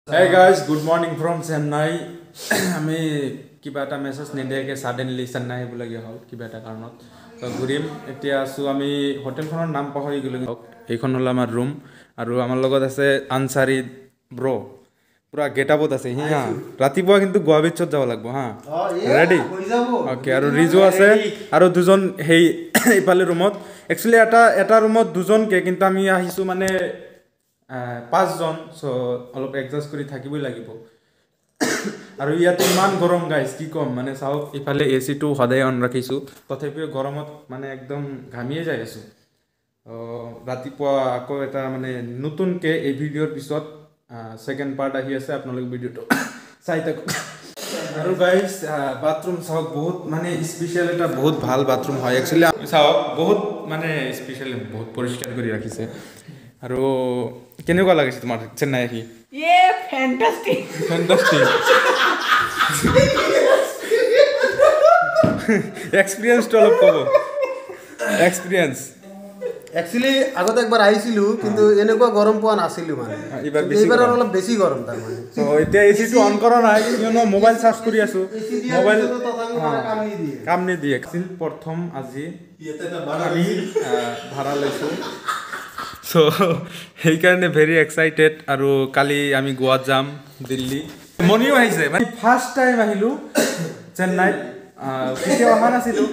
Hey guys, good morning from Chennai. আমি কিবা এটা মেছেজ নিদিয়াকৈ ছাডেনলি চেন্নাই আহিবলগীয়া হ'ল কিবা এটা কাৰণত। তো ঘূৰিম। এতিয়া আছোঁ আমি, হোটেলখনৰ নাম পাহৰি গ'লোঁ। এইখন হ'ল আমাৰ ৰুম আৰু আমাৰ লগত আছে আনচাৰী ব্ৰ', পূৰা গেট আপত আছে সি। হা, ৰাতিপুৱা কিন্তু গোৱা বিচত যাব লাগিব। হা, ৰেডি? অ'কে। আৰু ৰিজু আছে আৰু দুজন সেই ইফালে ৰুমত। একচুৱেলি এটা এটা ৰুমত দুজনকে, কিন্তু আমি আহিছোঁ মানে পাঁচজন, চ' অলপ এডজাষ্ট কৰি থাকিবই লাগিব। আৰু ইয়াতে ইমান গৰম গাইছ, কি ক'ম মানে। চাওক, ইফালে এ চিটো সদায় অন ৰাখিছোঁ, তথাপিও গৰমত মানে একদম ঘামিয়ে যাই আছোঁ। ৰাতিপুৱা আকৌ এটা মানে নতুনকৈ এই ভিডিঅ'ৰ পিছত ছেকেণ্ড পাৰ্ট আহি আছে, আপোনালোকে ভিডিঅ'টো চাই থাকক। আৰু গাইজ, বাথৰুম চাওক, বহুত মানে স্পেচিয়েল, এটা বহুত ভাল বাথৰুম হয় একচুৱেলি। চাওক, বহুত মানে স্পেচিয়েল, বহুত পৰিষ্কাৰ কৰি ৰাখিছে। আৰু কেনেকুৱা লাগিছে তোমাৰ চেন্নাই আহি? ফেণ্টাষ্টিক। ফেণ্টাষ্টিক। এক্সপিৰিয়েঞ্চটো অলপ ক'ব, এক্সপিৰিয়েঞ্চ। একচুৱেলি আগতে একবাৰ আহিছিলোঁ, কিন্তু এনেকুৱা গৰম পোৱা নাছিলোঁ মানে। এইবাৰ অলপ বেছি গৰম তাৰমানে। চ' এতিয়া এ চিটো অন কৰা নাই, কিয়নো মোবাইল চাৰ্জ কৰি আছোঁ, মোবাইল কাম নিদিয়ে। প্ৰথম আজি আমি ভাড়া লৈছোঁ, চ' সেইকাৰণে ভেৰি এক্সাইটেড। আৰু কালি আমি গোৱাত যাম, দিল্লী। মণিও আহিছে। মানে ফাৰ্ষ্ট টাইম আহিলোঁ চেন্নাইত, কেতিয়াও অহা নাছিলোঁ।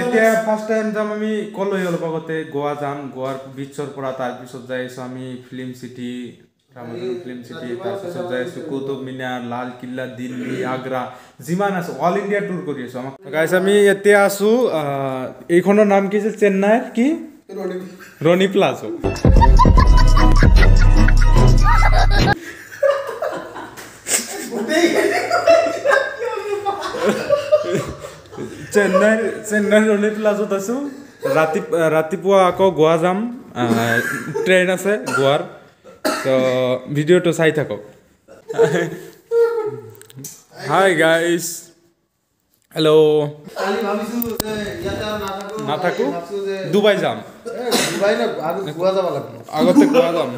এতিয়া ফাৰ্ষ্ট টাইম যাম আমি ক'লৈ? অলপ আগতে গোৱা যাম, গোৱাৰ বিচৰ পৰা তাৰপিছত যাই আছোঁ আমি film city, Ramoji film city, তাৰপিছত যাই আছোঁ কুতুব মিনাৰ, লাল কিল্লা, দিল্লী, আগ্ৰা, যিমান আছে অল ইণ্ডিয়া টুৰ কৰি আছোঁ। আমাক গাইছ, আমি এতিয়া আছোঁ, এইখনৰ নাম কি আছিল চেন্নাইৰ? কি, ৰণী প্লাজা। চেন্নাইৰ ৰণী প্লাজাত আছোঁ। ৰাতিপুৱা আকৌ গোৱা যাম, ট্ৰেইন আছে গোৱাৰ। তো ভিডিঅ'টো চাই থাকক। Hi guys, hello'. নাথাকো, ডুবাই যাম। আগতে গোৱা যাম।